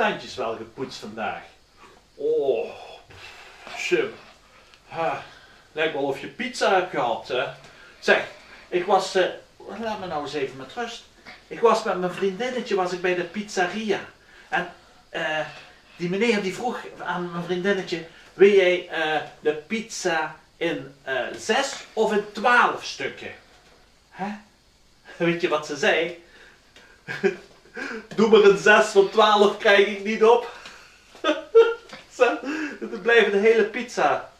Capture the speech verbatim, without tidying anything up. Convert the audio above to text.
tandjes wel gepoets vandaag. Oh, Jim. Ha, lijkt wel of je pizza hebt gehad, hè? Zeg, ik was, eh, laat me nou eens even met rust. Ik was met mijn vriendinnetje was ik bij de pizzeria. En eh, die meneer die vroeg aan mijn vriendinnetje: wil jij eh, de pizza in eh, zes of in twaalf stukken? Hè? Weet je wat ze zei? Doe maar een zes, want twaalf krijg ik niet op. Ze- Het blijft een hele pizza.